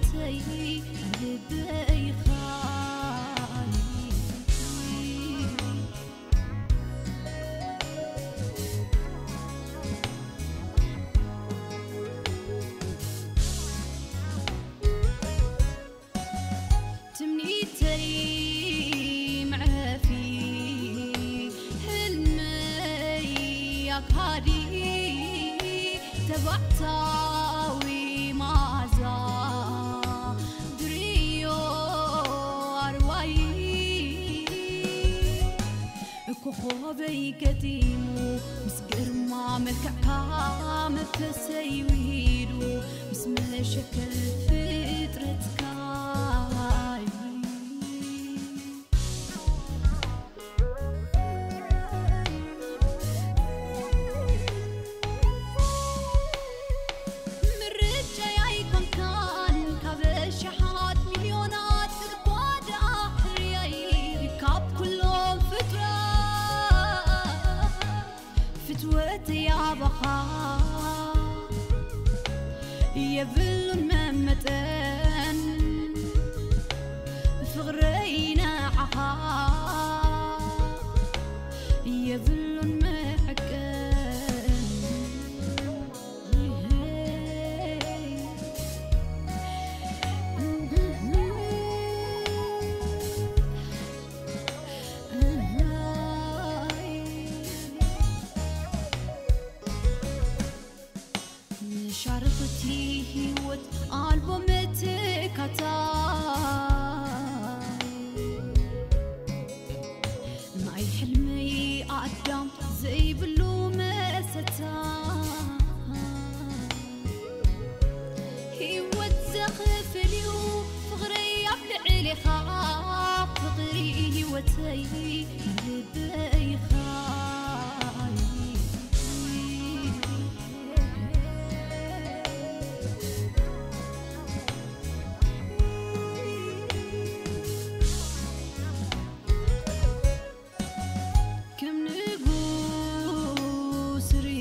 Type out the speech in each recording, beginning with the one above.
ተይ ልበይ ኻይ ትምኒተይ መዕረፊ ሕልመይ ኣካዲ ተባዕታዊ መዓዛ ድርዮ ኣርዋይ ኮኾበይ ገጢሙ ምስ ግርማ መልክዕካ መንፈሰይ ውሂዱ ምስ መሸከል ፍጥረትካ ምርጫይ ኣይኮንካን ካብ ኣሽሓት ሚልዮናት እኳ ደኣ ሕርያይ ካብ ኩሎም ፍጡራት ፍትወተይ ኣባኻ የብሉን መመጠን ፍቕረይ ንዓኻ የብሉን መዐቀን ሻርኽቲ ህይወት ኣልቦ መተካታይ ናይ ሕልመይ ኣዳም ዘይብሉ መሰታ ህይወት ዘኽፍል እዩ ፍቕረይ ኣብ ልዕሌኻ ፍቕሪ ህይወተይ ልበይኻ ከም ንጉስ ርኤ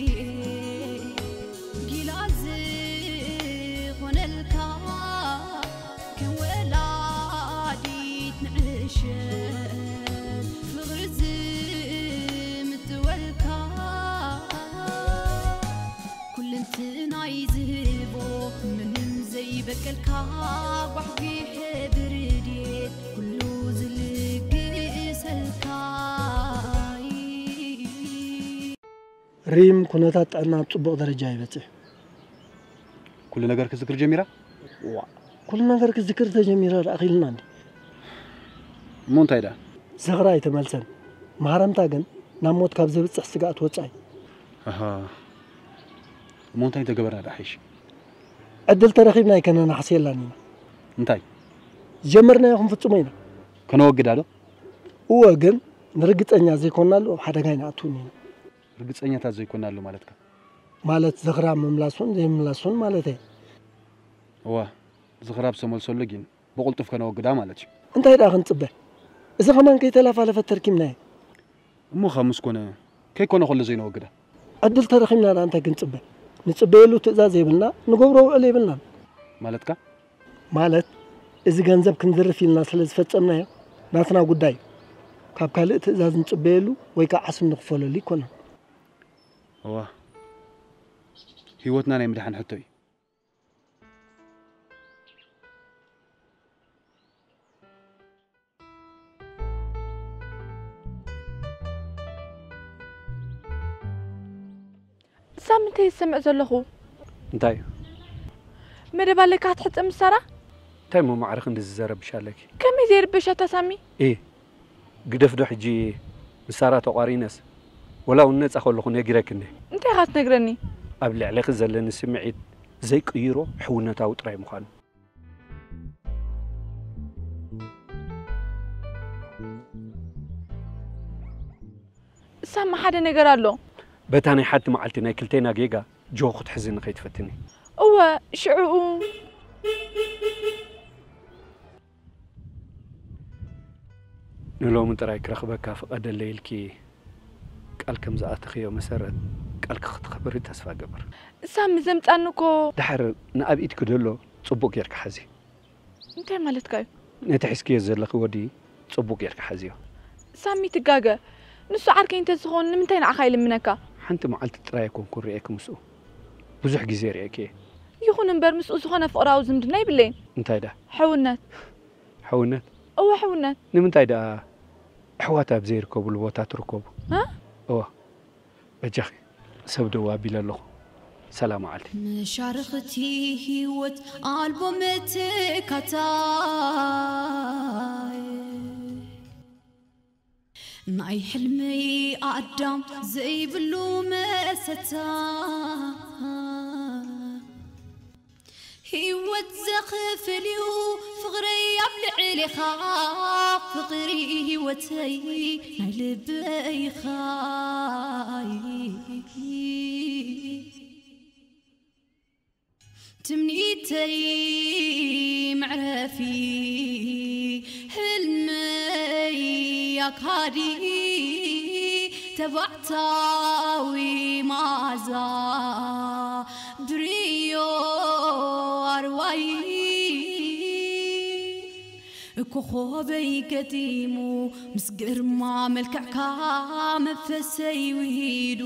ጊላ ዝኾነልካ ከም ወላዲት ንዕሸል ፍቕሪ ዝምጥወልካ ኩልንትናይ ዝህቦ ምንም ዘይበቀልካ ጓሕጒሐ ብርድየት ኩሉ ዝልግሰልካ ሪም ኩነታት ጥዕና ኣብ ጽቡቕ ደረጃ ይበጽሕ። ኩሉ ነገር ክዝክር ጀሚራ? ዋእ፣ ኩሉ ነገር ክዝክር ተጀሚረ ደኣ ኣኺልና እንዲ። እሞ እንታይ ደኣ? ዝኽራ ኣይተመልሰን። ማህረምታ ግን ናብ ሞት ካብ ዘብጽሕ ስግኣት ወጻኢ። ኣሃ። እሞ እንታይ እንተገበርና ደኣ ሓይሽ? ዕድል ተረኺብና ኣይከነናሕስየላን ኢና። እንታይ? ዝጀመርናዮ ክንፍጽሞ ኢና። ከነወግዳ ዶ? እወ፣ ግን ንርግጸኛ ዘይኮንናሉ ኣብ ሓደጋ ኣይንኣትውን ኢና። ርግጸኛታት ዘይኮንናሉ ማለትካ? ማለት ዝኽራ ምምላሱን ዘይምምላሱን ማለተይ። እዋ፣ ዝኽራ ብሰመልሰሉ ግን ብቕልጡፍ ከነወግዳ ማለት እዩ። እንታይ ደኣ ክንጽበ? እዚ ኸማን ከይተላፋለፈት ተርኪምናዮ። እሞ ኻብ ምስ ኮነ፣ ከይኮነ ከሎ ዘይነወግዳ? ዕድል ተረኺብና ደኣ እንታይ ክንጽበ? ንጽበየሉ ትእዛዝ የብልና፣ ንገብሮ ውዕል የብልናን። ማለትካ? ማለት፣ እዚ ገንዘብ ክንዝርፍ ኢልና ስለ ዝፈጸምናዮ፣ ናትና ጉዳይ እዩ። ካብ ካልእ ትእዛዝ ንጽበየሉ ወይ ከኣ ዓስቢ ንኽፈለሉ ኣይኮነን። እዋ፣ ህይወትና ናይ ምድሓን ሕቶ እዩ። ሳሚ፣ እንታይ ዝሰምዕ ዘለኹ? እንታይ? መደብ ኣለካ ክትሕጽብ ምስ ሳራ? እንታይ እሞ ማዕረ ክንድዚ ዘረብሽ ኣለኪ? ከመይ ዘይርበሽ ኣታ ሳሚ? እ፣ ግደፍ ዶ ሕጂ ምስ ሳራ ተቋሪነስ፣ ወላ እውን ነጻ ከለኹ ነጊረኪ እንደ። እንታይ ኢኻ ትነግረኒ? ኣብ ልዕሌኺ ዘለኒ ስምዒት ዘይቅይሮ ሕውነታዊ ጥራይ ምዃኑ። ሳሚ፣ ሓደ ነገር ኣሎ። በታ ናይ ሓንቲ መዓልቲ ናይ ክልቴና ጌጋ ጆ ክትሕዝኒ ከይትፈትኒ። እወ፣ ሽዑኡ። ንሎሚ ጥራይ ክረኽበካ ፍቐደለይ ኢልኪ ቃል ከም ዝኣተኽዮ መሰረት፣ ቃልኪ ክተኽብሪ ተስፋ እገብር። ሳሚ፣ ዘምጻኒ እኮ። ደሓር ንኣብ ኢድኪ ደሎ ጽቡቕ ጌርካ ሓዚ። እንታይ ማለትካ እዩ? ነቲ ሒዝክዮ ዘለኺ ወዲ ጽቡቕ ጌርካ ሓዝዮ። ሳሚ ትጋገ። ንሱ ዓርከይ እንተዝኸውን ንምንታይ ንዓኻ ይልምነካ? ሓንቲ መዓልቲ ጥራይ ኣይኮንኩን ርእየኪ ምስኡ። ብዙሕ ግዜ ርእየኪ እየ። ይኹን እምበር ምስኡ ዝኾነ ፍቕራዊ ዝምድና ይብለይን። እንታይ ደኣ? ሕውነት። ሕውነት? እወ ሕውነት። ንምንታይ ደኣ ኣሕዋት ኣብ ዘይርከብሉ ቦታ ትርከቡ? እ? እወ። በጃኺ ሰብ ደው ኣቢለ ኣለኹ። ሰላም መዓልቲ። መሻርኽቲ ህይወት ኣልቦ መተካታይ ናይ ሕልመይ ኣዳም ዘይብሉ መሰታ ህይወት ዘኽፍል እዩ ፍቕረይ ኣብ ልዕሌኻ ፍቕሪ ህይወተይ ናይ ልበይኻ ትምኒተይ መዕረፊ ህልመይ ኣካዲ ተባዕታዊ መዓዛ ብርዮ ኣርዋይ ኮኾበይ ገጢሙ ምስ ግርማ መልክዕካ መንፈሰይ ውሂዱ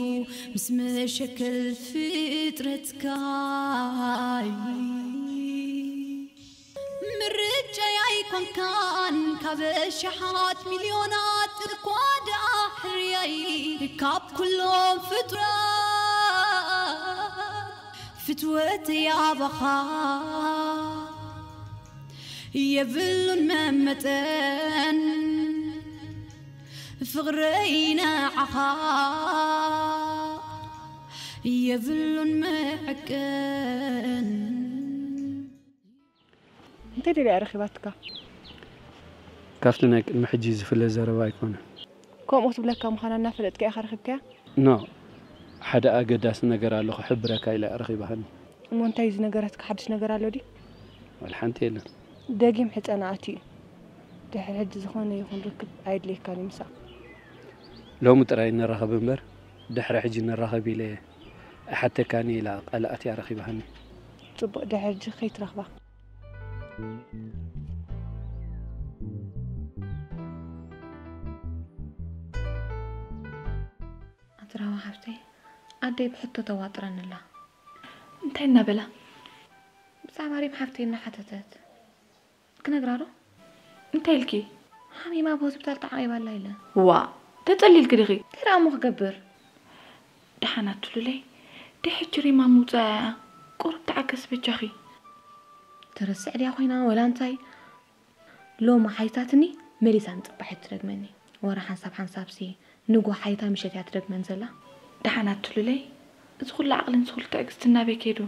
ምስ መሸክል ፍጥረትካ ምርጫይ ኣይኮንካን ካብ ሸሓት ሚልዮናት እኳ ደኣ ሕርያይ ካብ ኩሎም ፍጡራት ፍትወተይ ኣባኻ የብሉን መመጠን ፍቕረይ ንዓኻ የብሉን መዐቀን እንታይ ደልያ ረኺባትካ? ካብቲ ናይ ቅድሚ ሕጂ ዝፍለ ዘረባ ኣይኮነን። ከምኡ ክትብለካ ምዃና እናፈለጥካ ኢኻ ረኺብካያ? ኖ፣ ሓደ ኣገዳሲ ነገር ኣሎ ክሕብረካ ኢላ እያ ረኺባትኒ። እሞ እንታይ እዩ ዝነገረትካ? ሓድሽ ነገር ኣሎ ድዩ? ዋላ ሓንቲ የለን። ደጊም ሕጸና ኣትዩ እዩ። ድሕሪ ሕጂ ዝኾነ ይኹን ርክብ ኣየድልየካን እዩ ምሳኣ። ሎሚ ጥራይ ንራኸብ እምበር ድሕሪ ሕጂ ንራኸብ ኢለ ኣይሓተካን እየ ኢላ ቃል ኣትያ ረኺባትኒ። ጽቡቕ፣ ድሕሪ ሕጂ ከይትረኽባ። ኣትራዋ ሓፍተይ፣ ኣደይ ብሕቶ ተዋጥረኒ ኣላ። እንታይ እናበላ? ብዛዕባ ሪም ሓፍተይ እናሓተተት። ክነግራ ዶ? እንታይ ኢልኪ? ሓሚማ ኣብ ሆስፒታል ተዓቒባ ኣላ ኢለ። ዋእ፣ ተጸሊልኪ ዲኺ? እንታይ ደኣ እሞ ክገብር? ደሓን ኣቲ ሉለይ፣ ደይ ሕጂ ሪማ ምውጻኣ እያ። ቁሩብ ተዓገሲ በጃኺ። ትርስዕ ድያ ኮይና ወላ እንታይ? ሎሚ ሓይታትኒ መሊሳ ንጽባሕ እያ ትደግመኒ። ወረ ሓንሳብ ሓንሳብሲ ንግሆ ሓይታ ምሸት እያ ትደግመን ዘላ። ደሓን ኣቲ ሉለይ፣ እዚ ኩሉ ዓቕልን እዚ ኩሉ ትዕግስትን ናበይ ከይዱ?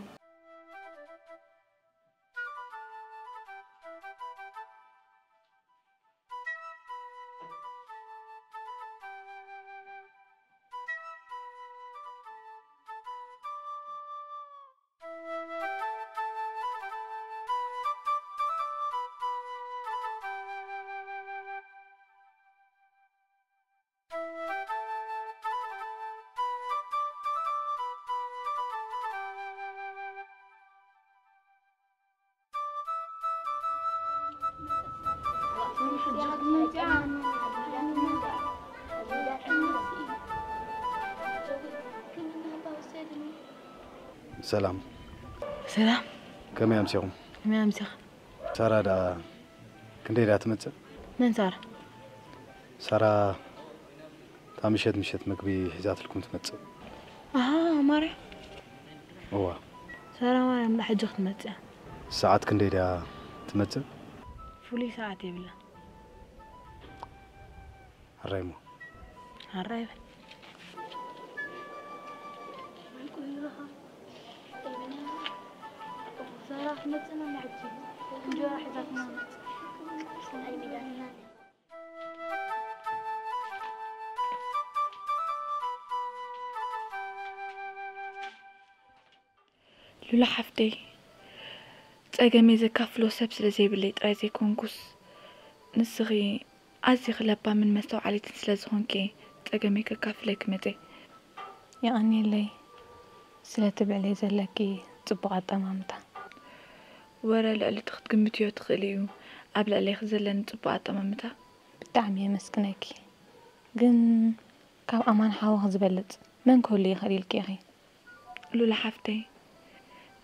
ሰላም። ሰላም። ከመይ ኣምሲኹም? ከመይ ኣምሲኻ? ሳራ ደኣ ክንደይ ደኣ ትመጽእ? መን ሳራ? ሳራ እታ ምሸት ምሸት ምግቢ ሒዛትልኩም ትመጽእ። ኣሃ ማርያ። እዋ። ሳራ ማርያም ዳ ሕጂ ክትመጽእ እያ። ሰዓት ክንደይ ደኣ ትመጽእ? ፍሉይ ሰዓት የብላን። ሕራይ እሞ። ሕራይ በል። ዛራ ክትመጽእና ማዕድ እንጀራ ሒዛትና መጽእ። ሉላ ሓፍተይ፣ ጸገመይ ዘካፍሎ ሰብ ስለ ዘይብለይ ጥራይ ዘይኮንኩስ፣ ንስኺ ኣዚኺ ለባምን መስተውዓሊትን ስለ ዝኾንኪ ጸገመይ ከካፍለኪ መጸ። የቐንየለይ ስለቲ ብዕለይ ዘለኪ ጽቡቕ ኣጠማምታ። ወረ ልዕሊ እቲ ክትግምትዮ ትኽእሊ እዩ ኣብ ልዕሌኺ ዘለኒ ጽቡቕ ኣጠማምታ። ብጣዕሚ የመስግነኪ። ግን ካብ ኣማን ሓወኺ ዝበልጽ መን ክህሉ ይኽእል ኢልኪ ኢኺ? ሉላ ሓፍተይ፣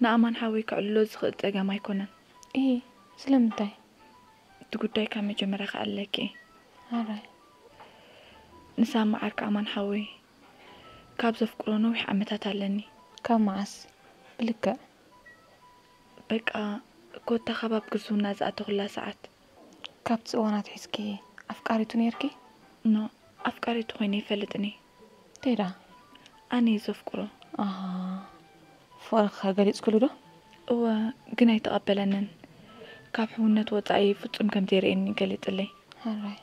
ንኣማን ሓወይ ከዕልሎ ዝኽእል ጸገም ኣይኮነን። እሂ፣ ስለምንታይ? እቲ ጉዳይ ካብ መጀመርያ ክኣለኪ። ኣራይ። ንሳሚ ዓርኪ ኣማን ሓወይ፣ ካብ ዘፍቅሮ ነዊሕ ዓመታት ኣለኒ። ካብ መዓስ? ብልክዕ? በቃ፣ ኮታ ካብ ኣብ ግዝውና ዝኣተኹላ ሰዓት። ካብቲ እዋን ኣትሒዝኪ ኣፍቃሪቱ ነይርኪ? ኖ፣ ኣፍቃሪቱ ኮይነ ይፈልጥኒ። እንታይ ደኣ? ኣነ እየ ዘፍቅሮ። ኣሃ፣ ፍቕርኺ ከ ገሊጽክሉ ዶ? እወ፣ ግን ኣይተቐበለንን። ካብ ሕውነት ወጻኢ ፍጹም ከም ዘይርእየኒ ገሊጽለይ። ሕራይ።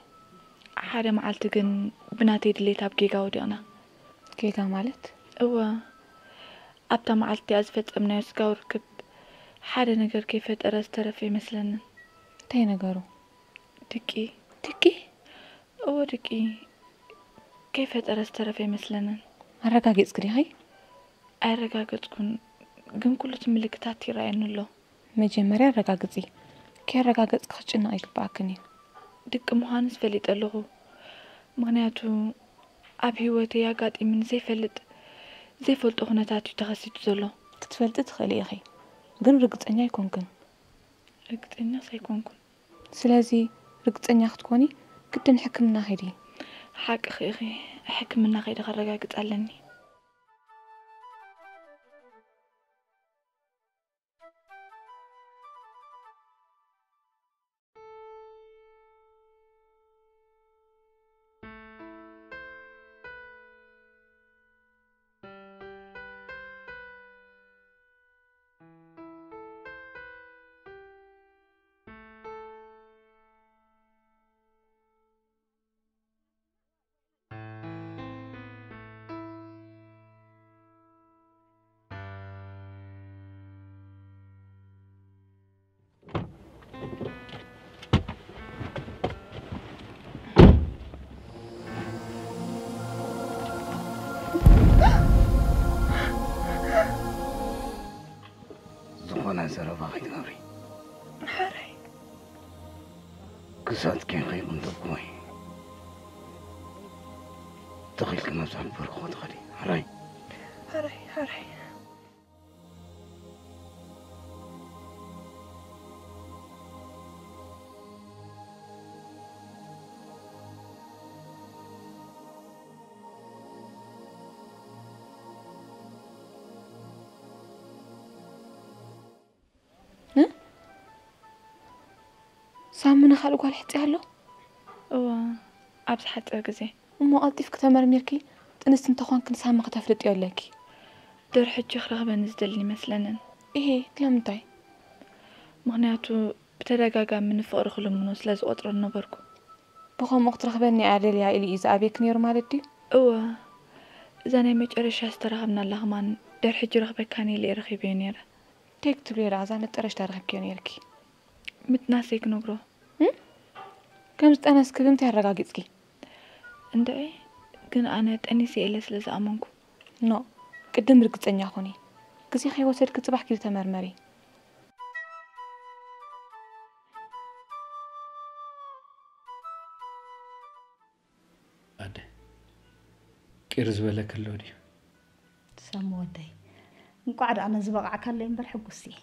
ሓደ መዓልቲ ግን ብናተይ ድሌት ኣብ ጌጋ ወዲቕና። ጌጋ ማለት? እወ፣ ኣብታ መዓልቲ እቲኣ ዝፈጸምናዮ ስጋዊ ርክብ ሓደ ነገር ከይፈጠረ ዝተረፈ ኣይመስለንን። እንታይ ነገሩ? ድቂ። ድቂ? እወ፣ ድቂ ከይፈጠረ ዝተረፈ ኣይመስለንን። ኣረጋጊጽኪ ዲኺ? ኣየረጋገጽኩን፣ ግን ኩሉ እቲ ምልክታት ይረኣየኒ ኣሎ። መጀመርያ ኣረጋግጺ። ከየረጋገጽኪ ክትጭነቒ ኣይግብኣክን እዩ። ድቂ ምዃንስ ፈሊጠ ኣለኹ። ምኽንያቱ ኣብ ህይወተይ ኣጋጢሙኒ ዘይፈልጥ፣ ዘይፈልጦ ኩነታት እዩ ተኸሲቱ ዘሎ። ክትፈልጢ ትኽእሊ ኢኺ፣ ግን ርግጸኛ ኣይኮንክን። ርግጸኛስ ኣይኮንኩን። ስለዚ ርግጸኛ ክትኮኒ ግድን ሕክምና ኺዲ። ሓቅኺ ኢኺ፣ ሕክምና ከይደ ከረጋግጽ ኣለኒ። ዝኾነ ዘረባ ከይትገብሪ። ሕራይ። ክሳትኪ ከይቕንጠብኩ ወይ ተኺልኪ ናብ ዝሓበርክዎ ትኸዲ። ሕራይ። ሕራይ፣ ሕራይ። እ? ሳሚ ንኻልእ ጓል ሕጺ ኣሎ? እወ፣ ኣብ ዝሓጸረ ግዜ። እሞ ቀልጢፍኪ ተመርሚርኪ ጥንስቲ እንተኾንኪ ንሳሚ ከተፍልጥዮ ኣለኪ። ድሕሪ ሕጂ ክረኽበኒ ዝደሊ ይመስለንን። እሄ፣ ስለምንታይ? ምኽንያቱ ብተደጋጋሚ ንፍቕሪ ክልምኖ ስለ ዝቖጽሮ ነበርኩ። ብኸምኡ ክትረኽበኒ እያ ደልያ ኢሉ እዩ ዝኣብየኪ ነይሩ ማለት ድዩ? እወ፣ እዛ ናይ መጨረሻ ዝተራኸብናላ ከማን ድሕሪ ሕጂ ረኽበካን ኢለ እየ ረኺበዮ ነይረ። እንታይ ክትብልዮ ደኣ እዛ መጠረሽታ ረኺብክዮ ነይርኪ? ምጥናሰይ ክነግሮ። እም? ከም ዝጠነስኪ ብምንታይ ኣረጋጊጽኪ? እንድዒ፣ ግን ኣነ ጠኒሰ ኢለ ስለ ዝኣመንኩ። ኖ፣ ቅድም ርግጸኛ ኩኒ። ግዜ ከይወሰድኪ ጽባሕ ኪዲ ተመርመሪ። ኣደ፣ ቅር ዝበለኪ ኣሎ ድዩ? ሳሚ ወደይ፣ እንቋዕ ደኣ ነዚ በቓዕካለይ እምበር ሕጉስቲ እየ።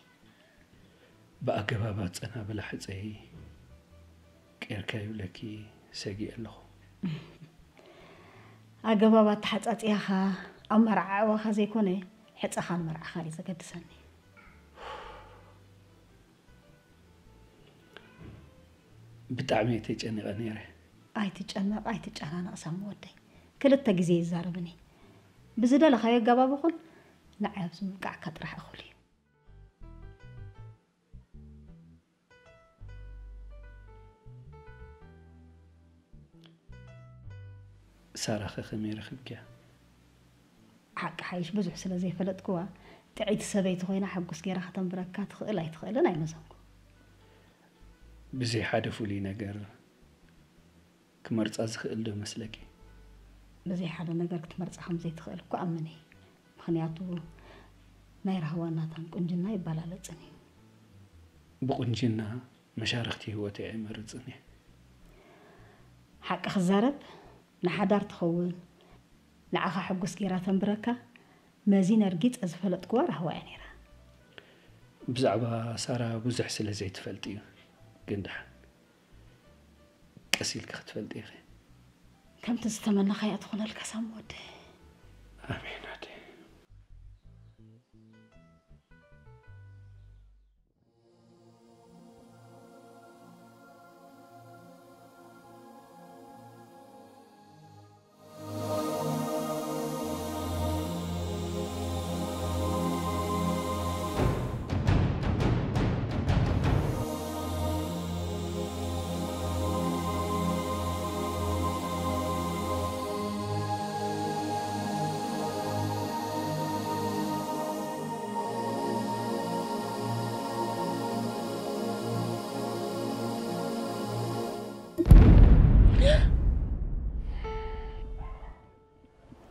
ብኣገባብ ኣጸናብላ ሕጸዪ፣ ቄርካ ይብለኪ ሰጊኤ ኣለኹ። ኣገባብ ኣተሓጻጽያኻ፣ ኣመራዓዕዋኻ ዘይኮነ፣ ሕጸኻን መርዓኻን እዩ ዘገድሰኒ። ብጣዕሚ እየ ተጨኒቐ ነይረ። ኣይትጨነቕ፣ ኣይትጨናነቕ ሳሚ ወደይ። ክልተ ግዜ ይዛረብን እየ። ብዝደለኻዮ ኣገባብ ይኹን፣ ንዓይ ኣብዚ ምብቃዕካ ጥራሕ እኹል እዩ። ሳራኸ ከመይ ረኺብክያ? ሓቂ ሓይሽ ብዙሕ ስለ ዘይፈለጥክዋ፣ ጥዕይቲ ሰበይቲ ኮይና ሕጉስ ገይራ ከተንብረካ ትኽእል ኣይትኽእልን ኣይመዘንኩ። ብዘይ ሓደ ፍሉይ ነገር ክመርጻ ዝኽእል ዶ መስለኪ? ብዘይ ሓደ ነገር ክትመርጻ ከም ዘይትኽእል እኮ ኣምን እየ። ምኽንያቱ ናይ ራህዋን ናታን ቁንጅና ይበላለጽን እዩ። ብቑንጅና መሻርኽቲ ህይወተይ ኣይመርጽን እየ። ሓቂ ክዛረብ፣ ንሓዳር ትኸውን ንዓኻ ሕጉስ ገይራ ተንብረካ፣ መዚነ ርጊጸ ዝፈለጥኩዋ ራህዋ እያ ነይራ። ብዛዕባ ሳራ ብዙሕ ስለ ዘይትፈልጢ እዩ፣ ግን ደሓን ቀስ ኢልኪ ክትፈልጢ ኢኺ። ከምቲ ዝተመነኻያ ትኹነልካ ሳሚ ወደይ። ኣሜን ኣደይ።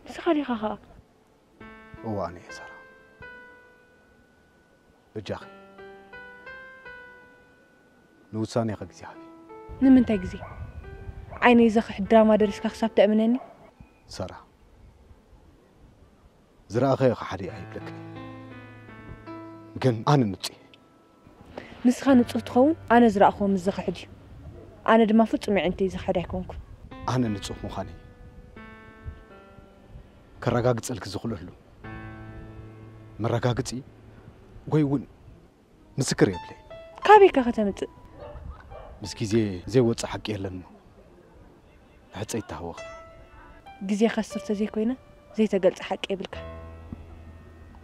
ንስኻ ዲኻ ኸኣ? እዋ፣ ኣነ እየ ሳራ። በጃኺ፣ ንውሳኔኺ ግዜ ሃቢ። ንምንታይ ግዜ? ዓይነይ ዘኽሕድ ድራማ ደሪስካ ክሳብ ተእምነኒ? ሳራ፣ ዝረኣኸዮ ከሓዲ ኣይብለክን እየ። ግን ኣነ ንጹህ እየ። ንስኻ ንጹህ ትኸውን፣ ኣነ ዝረኣኽዎ ምስ ዘኽሕድ እዩ። ኣነ ድማ ፍጹም የዒንተይ ዝኽሕድ ኣይኮንኩን። ኣነ ንጹህ ምዃነይ ከረጋግጸልኪ ዝኽእለሉ መረጋግጺ ወይ እውን ምስክር የብለይ። ካበይ ከ ከተምጽእ? ምስ ግዜ ዘይወጽእ ሓቂ የለን እሞ ንሕጸ ይተሃወኽ። ግዜ ከስር ተዘይኮይነ ዘይተገልጸ ሓቂ የብልካ።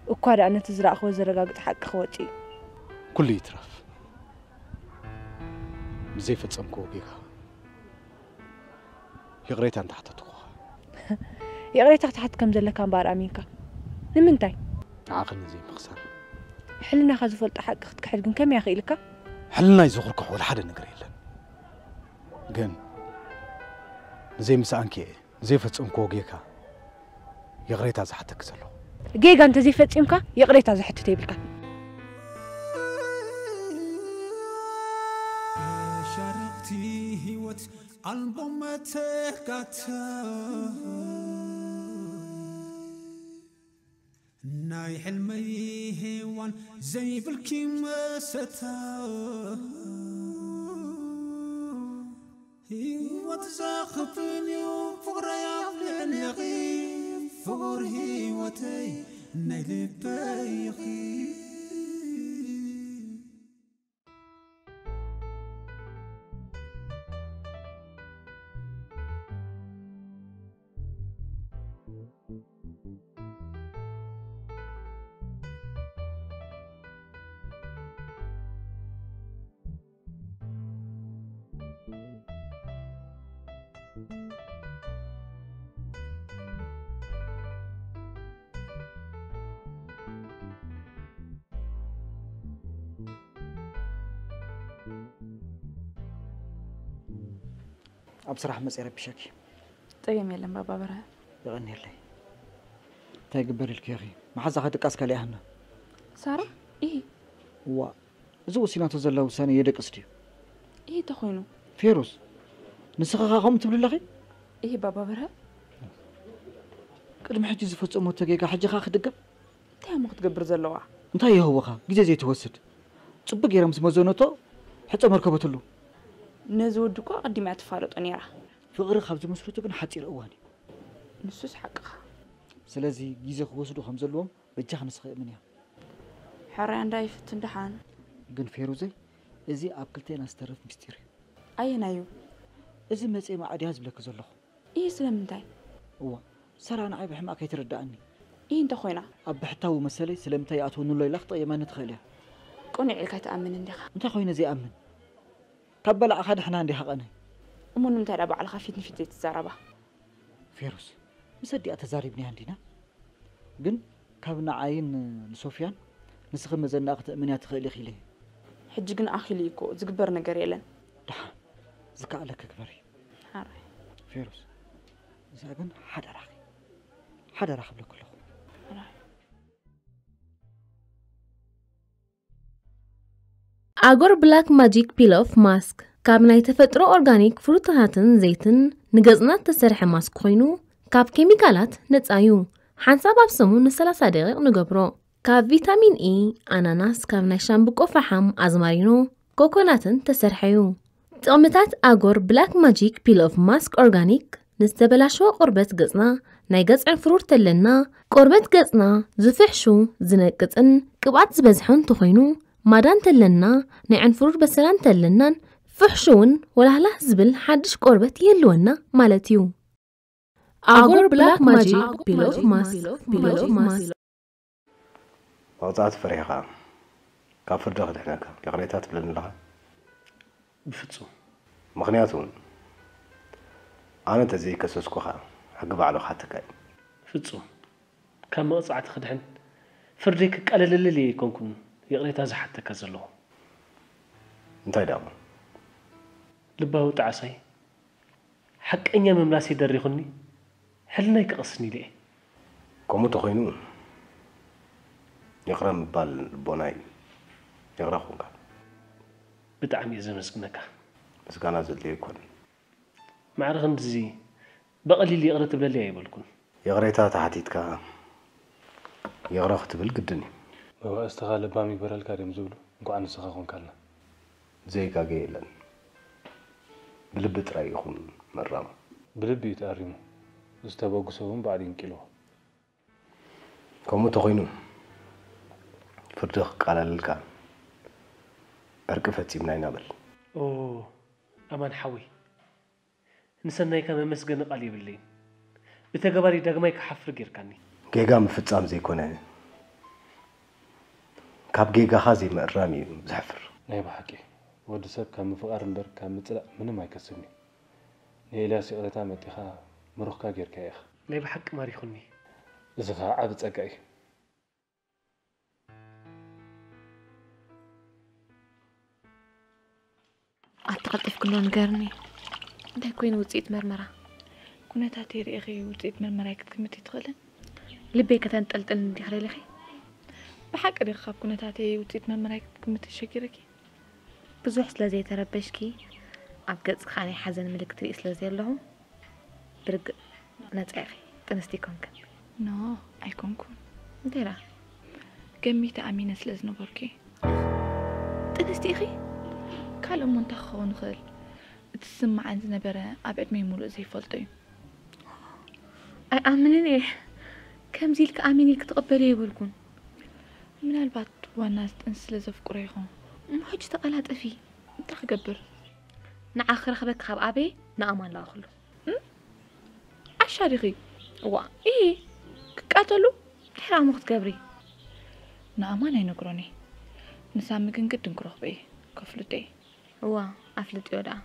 እኳ ደኣ ነቲ ዝረኣኽዎ ዘረጋግጽ ሓቂ ክወጽእ እዩ። ኩሉ ይትረፍ፣ ንዘይፈጸምክዎ ጌጋ ይቕሬታ እንተሓተትኩኻ። ይቕሬታ ክትሓት ከም ዘለካ እምበኣር ኣሚንካ። ንምንታይ? ንዓኺ ንዘይምኽሳር። ሕልናኻ ዝፈልጦ ሓቂ ክትክሕድ ግን ከመይ ኣኽኢልካ? ሕልናይ ዘኹርክሖ ወላ ሓደ ነገር የለን። ግን ንዘይምስኣንኪ እየ ንዘይፈጸምክዎ ጌጋ ይቕሬታ ዝሓተኪ ዘለኹ። ጌጋ እንተዘይፈጺምካ ይቕሬታ ዘሕትት የብልካን። መሻርኽቲ ህይወት ኣልቦ መተካእታ፣ ናይ ሕልመይ ሄዋን ዘይብልኪ መሰታ። ህይወት ዘኽፍል እዩ ፍቕረይ ኣብ ልዕሌኺ፣ ፍቑር ህይወተይ ናይ ልበይ ኢኺ። ኣብ ስራሕ መጽ ረቢሸኪ። ጸገም የለን ባባ በርሀ። የቐንየለይ። እንታይ ግበር ኢልኪ ኢኺ? መሓዛኸ ድቃስ ካልእ ሃና? ሳራ? ኢሂ። እዋ፣ እዚ ወሲናቶ ዘላ ውሳኔ የደቅስ ድዩ? ኢሂ ተኾይኑ። ፌሩዝ፣ ንስኺ ኸኣ ከምኡ ትብሊ ኣለኺ? ኢሂ ባባ በርሀ። ቅድሚ ሕጂ ዝፈጸመቶ ጌጋ ሕጂ ኸኣ ክድገም? እንታይ እሞ ክትገብር ዘለዋ? እንታይ ይህወኻ? ግዜ ዘይትወስድ። ጽቡቅ ገይራ ምስ መዘነቶ ሕጸ መርከበትሉ። ነዚ ወዲ እኮ ኣቐዲማ እያ ትፋለጦ ነይራ። ፍቕሪ ካብ ዝመስርቱ ግን ሓጺር እዋን እዩ። ንሱስ ሓቅኻ። ስለዚ ግዜ ክወስዱ ከም ዘለዎም በጃኻ ንስኺ እመንያ። ሕራይ እንዳ ይፍትን ደሓን። ግን ፌሩዘይ፣ እዚ ኣብ ክልቴና ዝተርፍ ምስጢር እዩ። ኣየናዩ? እዚ መጽየ ማዕድያ ዝብለኪ ዘለኹ። ኢሂ ስለምንታይ? እዋ፣ ሰራ ንዓይ ብሕማቕ ከይትርድኣኒ። ኢሂ እንተ ኾይና? ኣብ ብሕታዊ መሰለይ ስለምንታይ ይኣትወኒ ኣሎ ኢላ ክትቕየመኒ ትኽእል እያ። ቅኑዕ ኢልካ ኣይትኣምን እንዲኻ። እንታይ ኮይነ ዘይኣምን? ካብ በላዕኻ ድሕና እንዲኻ ቀናይ። እሞ ንምንታይ ደኣ ባዕልኻ ፊት ንፊት ዘይትዛረባ? ፌሩዝ፣ ምስ ኣዲኣ ተዛሪብናያ እንዲና? ግን ካብ ንዓይን ንሶፍያን ንስኺ መዘናኣ ክትእምንያ ትኽእሊ ኢኺ ኢለ እየ። ሕጂ ግን ኣኺሉ እዩ እኮ፣ ዝግበር ነገር የለን። ደሓን፣ ዝከኣለኪ ግበሪ። ሓራይ። ፌሩዝ፣ እዚኣ ግን ሓደራኺ፣ ሓደራ ክብለኪ ኣለኹ። ሓራይ። ኣጎር ብላክ ማጂክ ፒል ኦፍ ማስክ ካብ ናይ ተፈጥሮ ኦርጋኒክ ፍሩታታትን ዘይትን ንገጽና እተሰርሐ ማስክ ኮይኑ፣ ካብ ኬሚካላት ነጻ እዩ። ሓንሳብ ኣብ ሰሙን ንሰላሳ ደቂቕ ንገብሮ። ካብ ቪታሚን ኢ፣ ኣናናስ፣ ካብ ናይ ሻምብቆ ፈሓም፣ ኣዝማሪኖ፣ ኮኮናትን ተሰርሐ እዩ። ጥቕምታት ኣጎር ብላክ ማጂክ ፒል ኦፍ ማስክ ኦርጋኒክ ንዝተበላሸወ ቆርበት ገጽና፣ ናይ ገጽ ዕንፍሩር ተለና፣ ቆርበት ገጽና ዝፍሕሹ፣ ዝነቅጽን ቅብኣት ዝበዝሖ እንተኾይኑ፣ ማዳ እንተለና፣ ናይ ዕንፍሩር በሰላ እንተለናን ፍሕሹ እውን ወላህላህ ዝብል ሓድሽ ቆርበት ይህልወና ማለት እዩ። ኣጎር ብላክ ማጂክ ፒል ኦፍ ማስክ፣ ፒል ኦፍ ማስክ። መቕጻዕቲ ፈሪሕኻ ካብ ፍርዲ ክድሕነካ ይቕሬታ ትብለኒ ኣለኻ? ብፍጹም። ምኽንያቱ ኣነ እንተዘይከሰስኩኻ ሕጊ ባዕሉ ክሓተካ እዩ። ፍጹም። ካብ መቕጻዕቲ ክድሕን ፍርደይ ክቃለለለይ ኣይኮንኩን ይቕሬታ ዝሓተካ ዘለኹ። እንታይ ደኣ እሞ? ልባዊ ጣዕሳይ ሓቀኛ ምምላሰይ ደሪኹኒ ሕልናይ ክቐስን ኢለ እየ። ከምኡ እንተኾይኑ ይቕረ ምባል ልቦና እዩ። ይቕረ ኹንካ። ብጣዕሚ እየ ዘመስግነካ። ምስጋና ዘድልዮ ኣይኮነን። ማዕረ ክንድዚ ብቐሊል ይቕረ ትብለለይ ኣይበልኩን። ይቕሬታ ተሓቲትካ ይቕረ ክትብል ግድን እዩ። መባእስትኻ ለባም ይግበረልካ ድዮም ዝብሉ? እንኳዕ ንስኻ ኮንካልና። ዘይጋገ የለን። ብልቢ ጥራይ ኢኹም ምእራም። ብልቢ እዩ ተኣሪሙ። ዝተበግሶ እውን ባዕሉ ይንቂልዎ። ከምኡ ተኾይኑ ፍርዲ ክቃላለልካ ዕርቂ ፈጺምና ኢና በል። ኦ ኣማን ሓወይ፣ ንሰናይካ መመስገኒ ቃል የብለይን። ብተገባሪ ዳግማይ ክሓፍር ጌርካኒ። ጌጋ ምፍጻም ዘይኮነ ካብ ጌጋኻ ዘይምእራም እዩ ዘሕፍር። ናይ ብሓቂ ወዲ ሰብ ካብ ምፍቓር እምበር ካብ ምጽላእ ምንም ኣይከስብን እዩ። ንኤልያስ ይቕሬታ መጢኻ ምሩኽካ ጌርካዮ ኢኻ። ናይ ብሓቂ ማሪኹኒ። እዚ ኸኣ ዓቢ ጸጋ እዩ። ኣቲ ቀልጢፍኪ እንዶ ንገርኒ። እንታይ ኮይኑ ውፅኢት መርመራ? ኩነታተይ ርኢኺ ውፅኢት መርመራይ ክትግምቲ ትኽእልን? ልበይ ከተንጠልጥልኒ ዲኺ ደሊኺ? ብሓቂ ዲኺ ካብ ኩነታተይ ውፅኢት መርመራይ ክትግምቲ ተሸጊርኪ? ብዙሕ ስለ ዘይተረበሽኪ ኣብ ገፅኪ ከዓ ናይ ሓዘን ምልክት ርኢ ስለ ዘለኹ ብርግፅ ነፃ ኢኺ። ጥንስቲ ኣይኮንክን። ኖ ኣይኮንኩን። እንታይ ደኣ? ገሚተ ኣሚነ ስለ ዝነበርኩ እየ። ጥንስቲ ኢኺ? ካልእ እሞ እንታይ ክኸውን ይኽእል? እቲ ዝስምዓኒ ዝነበረ ኣብ ዕድመይ ሙሉእ ዘይፈልጦ እዩ። ኣይኣምንን እየ። ከምዚ ኢልኪ ኣሚን ኢልኪ ትቕበልዮ ኣይበልኩን። ምናልባት ዋና እዚ ጥንሲ ስለ ዘፍቅሮ ይኸውን። እሞ ሕጂ ተቐላጠፊ። እንታይ ክገብር? ንዓኺ ክረኽበኪ ካብ ኣበይ ንኣማን ለኣኽሉ። ዓሻ ዲኺ? እዋ። ኢሂ። ክቃተሉ? ድሕሪ ኣሞ ክትገብሪ? ንኣማን ኣይነግሮን እየ። ንሳሚ ግን ግድን ክረኽቦ እየ። ከፍልጦ እየ። እዋ፣ ኣፍልጥዮ ደኣ።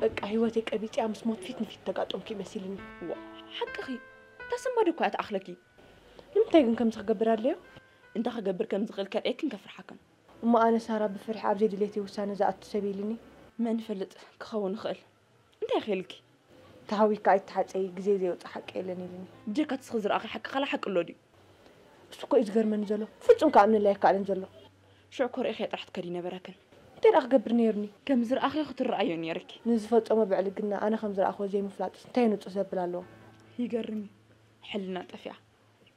በቃ ህይወተይ ቀቢፅያ ምስ ሞት ፊት ንፊት ተጋጠምኩ ይመሲልኒ። ዋ፣ ሓቅኺ። እታ ስንባደ እኳ እያ ትኣኽለኪ። ንምንታይ ግን ከምዚ ክገብር ኣድለዮ? እንታይ ክገብር ከም ዝኽእል ከርእየክን ከፍርሓክን። እሞ ኣነ ሳራ ብፍርሒ ኣብ ዘይድሌተይ ውሳነ ዝኣቱ ሰብ ኢልኒ። መን ይፈልጥ ክኸውን ይኽእል። እንታይ ኺኢልኪ? ተሃዊካ ኣይትሓፀዪ፣ ግዜ ዘየውፅእ ሓቂ የለን ኢልኒ። ብጀካ እቲ ስኺ ዝረኣኺ ሓቂ ካላ ሓቂ ኣሎ ድዩ? እሱ እኮ እዩ ዝገርመኒ ዘሎ። ፍፁም ክኣምነለይ ኣይከኣለን ዘሎ። ሽዑ እኮ ርኢኽያ ጥራሕ ትከዲ ነበረክን። እንታይ ደኣ ክገብር ነይሩኒ? ከም ዝረኣኽዮ ክትረኣዮ ነይርኪ። ንዝፈፀሞ ብዕልግና ኣነ ከም ዝረኣኽዎ ዘይምፍላጥስ እንታይ ንፁህ ዘብል ኣለዎ? ይገርም እዩ። ሕልና ጠፊኣ።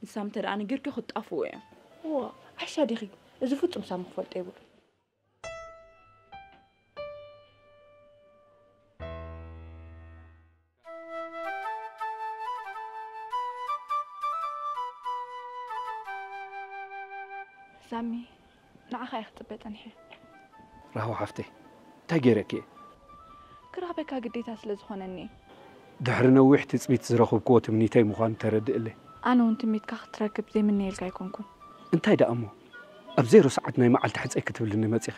ንሳም እንተ ደኣ ነጊርክዮ ክጣፍኡ እዮም። እዋ፣ ዓሻ ዲኺ? እዚ ፍጹም ሳሚ ክፈልጦ የብሉን። ሳሚ፣ ንዓኻ እየ ክጽበ ጸኒሐ። ራህዋ ሓፍተይ፣ እንታይ ገይረኪ እየ? ክረኽበካ ግዴታ ስለ ዝኾነኒ እየ። ድሕሪ ነዊሕ ትጽቢት ዝረኸብክዎ ትምኒተይ ምዃኑ ተረድእለይ። ኣነ እውን ትምኒትካ ክትረክብ ዘይምነየልካ ኣይኮንኩን። እንታይ ደኣ እሞ ኣብ ዜሮ ሰዓት ናይ መዓልቲ ሕጸይ ክትብልኒ መጺኺ?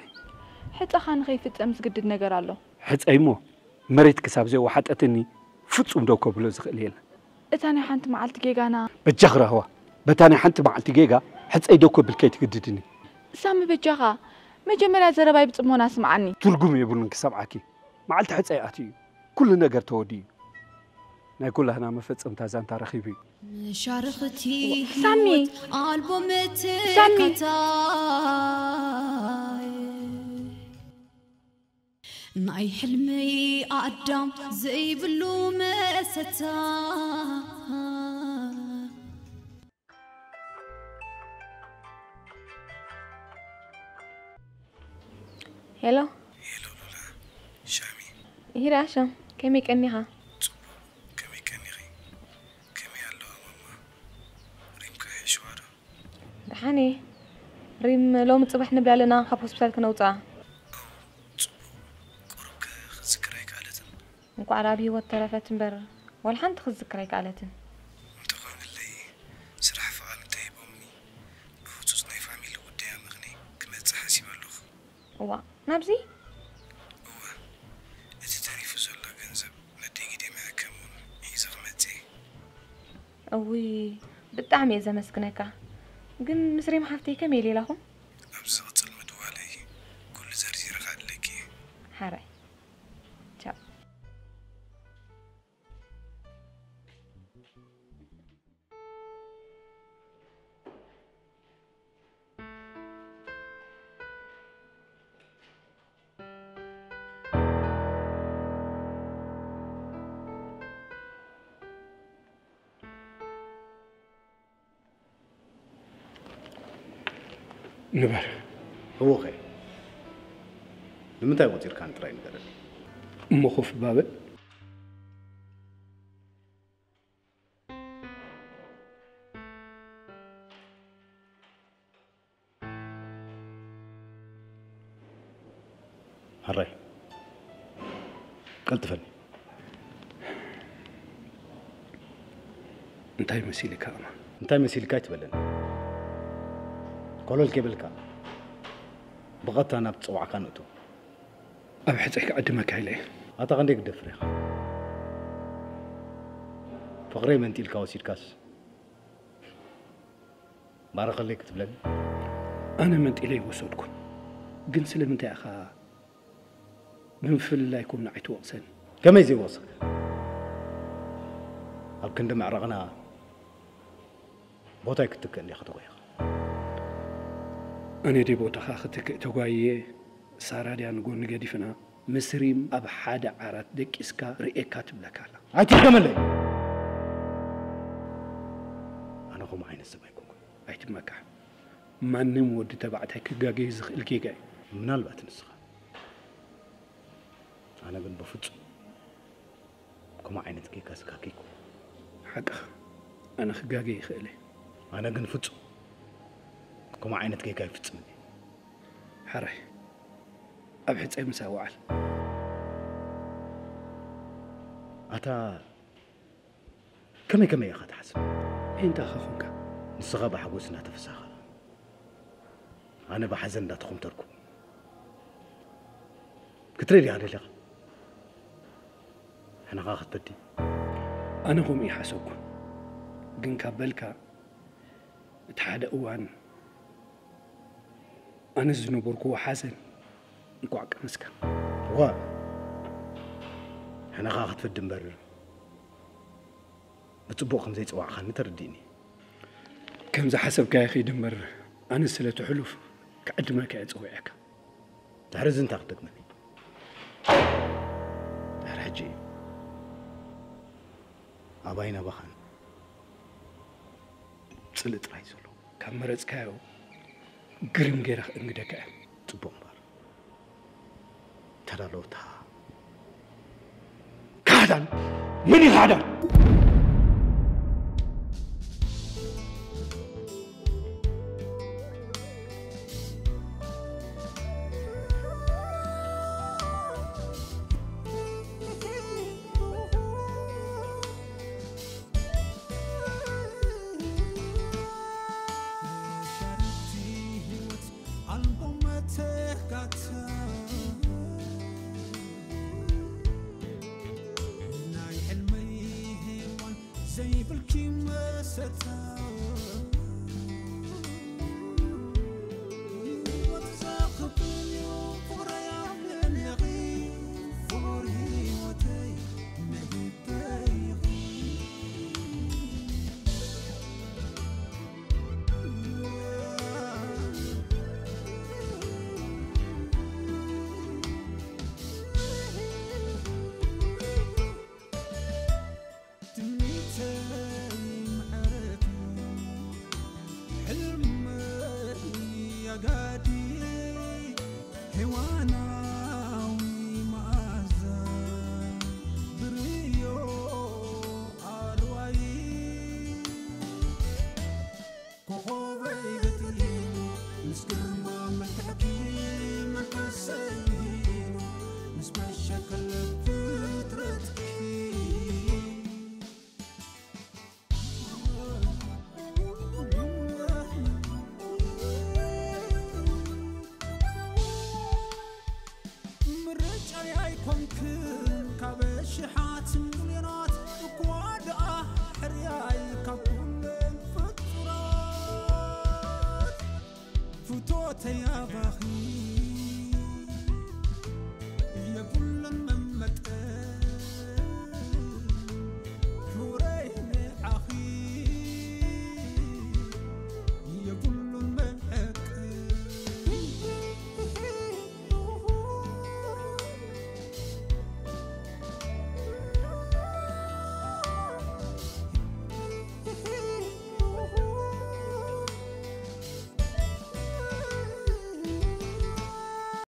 ሕጸኻ ንኸይፍጸም ዝግድድ ነገር ኣሎ። ሕጸይ እሞ መሬት ክሳብ ዘይወሓጠትኒ ፍጹም ደው ከብሎ ዝኽእል የለን። እታ ናይ ሓንቲ መዓልቲ ጌጋና። በጃኺ ራህዋ፣ በታ ናይ ሓንቲ መዓልቲ ጌጋ ሕጸይ ደው ከብል ከይትግድድኒ። ሳሚ በጃኻ መጀመርያ ዘረባይ ብጽሞና ስምዓኒ። ትርጉም የብሉን ክሰምዓኪ። መዓልቲ ሕጸይ ኣትዩ እዩ። ኩሉ ነገር ተወዲኡ እዩ። ናይ ኩላህና መፈጸምታ ዛንታ ረኺቡ እዩ። መሻርኽቲ ሳሚ! ህይወት ኣልቦ ሳሚ! መተካታይ። ናይ ሕልመይ ኣዳም ዘይብሉ መሰታ። ሄሎ። ሄሎ ሉላ፣ ሻሚ። ይሂዳ ሻም፣ ከመይ ቀኒኻ? ጽቡቕ፣ ከመይ ቀኒኺ? ከመይ ኣለዋ ማማ? ሪም ከ ይሕሽዋ ዶ? ደሓን እየ። ሪም ሎሚ ጽባሕ ንብላ ኣለና ካብ ሆስፒታል ክነውጽኣ። ኦ፣ ጽቡቕ። ቁሩብ ከ ክትዝክር ኣይከኣለትን? እንኳዕ ራብ ህይወት ተረፈት እምበር ዋላ ሓንቲ ክትዝክር ኣይከኣለትን። እንተኾይኑለይ ስራሕ ፍቓድ እንተሂቦምኒ ብህጹጽ ናይ ፋሚሊ ጉዳይ ኣመኽንየ ክመጽእ ሓሲበ ኣለኹ። እዋ ናብዚ እወ፣ እቲ ተሪፉ ዘሎ ገንዘብ ነደይ ግደ መሐከሚ እውን ሒዘ ክመጽእ እየ። እውይ ብጣዕሚ እየ ዘመስግነካ። ግን ምስ ሪም ሓፍተይ ከመይ ኢለ ኢላኹም? ኣብ ዝቕጽል ምድዋለይ ኩሉ ዘርዚረ ከእለኪ እየ። ሓራይ ቻው። ንበር። እወኸ፣ ንምንታይ ቆጺርካኒ ጥራይ ንገረኒ። እሞ ኮፍ ባበል። ሕራይ ቀልጥፈኒ። እንታይ መሲልካ ኣማ? እንታይ መሲልካ ኣይትበለኒ። ኮለል ከይበልካ ብቐጥታ ናብ ዝጸዋዕካ ንእቶ። ኣብ ሕጸይ ክዕድመካ ኢለ እየ። ኣታ ክንደይ ክትደፍር ኢኻ? ፍቕረይ መንጢልካ ወሲድካስ ባርኸለይ ክትብለኒ? ኣነ መንጢለ ኣይወሰድኩን። ግን ስለምንታይ ኢኻ ብምፍልላይኩም ንዓይ ትወቕሰኒ? ከመይ ዘይወቕሰካ? ኣብ ክንዲ ምዕራቕና ቦታይ ክትትክእ እንዲኻ ተጓይኻ። ኣነ ድየ ቦታኻ ክትክእ ተጓይየ? ሳራ ድያ ንጎኒ ገዲፍና? ምስ ሪም ኣብ ሓደ ዓራት ደቂስካ ርእየካ ትብለካ ኣላ። ኣይትድገመለይ። ኣነ ከምኡ ዓይነት ሰብ ኣይኮንኩን። ኣይትመካሕ። ማንም ወዲ ተባዕታይ ክጋገይ ዝኽእል ጌጋ እዩ። ምናልባት ንስኻ። ኣነ ግን ብፍጹም ከምኡ ዓይነት ጌጋ ዝጋገ ኣይኮንኩን። ሓቅኻ። ኣነ ክጋገ ይኽእል እየ። ኣነ ግን ፍጹም ከምኡ ዓይነት ጌጋ ኣይፍጽምን እየ። ሕራይ። ኣብ ሕጸይ ምሳይ ወዓል። ኣታ ከመይ ከመይ ኢኻ ትሓስብ? እንታይ ኢኻ ኮንካ? ንስኻ ብሓጎስ እናተፈሳኻ ኣነ ብሓዘን እንዳተኾምተርኩ ክትርኢ ዲኻ ደሊኻ? ሕነኻ ክትበዲ ኣነ ከምኡ ይሓሰብኩ ግን ካብ በልካ እቲ ሓደ እዋን ኣነ ዝነበርኩዎ ሓዘን እንቋዕ ቀመስካ። እዋ ሕነኻ ክትፈዲ እምበር ብጽቡቕ ከም ዘይጸዋዕኻኒ ተረዲእኒ። ከም ዝሓሰብካዮ ኺድ እምበር ኣነ ስለቲ ሕሉፍ ክዕድመካ እየ ጸዊዐካ። ድሕሪ እዚ እንታይ ክትደግመኒ? ድሕሪ ሕጂ ኣባይን ኣባኻን ጽልኢ ጥራይ ዘሎ። ካብ መረጽካዮ ግርም ገይረ ከእንግደካ እየ። ጽቡቕ እምበር ተዳለወታ። ካህዳን መን እዩ ካህዳን? ሕልም ኣጋዲ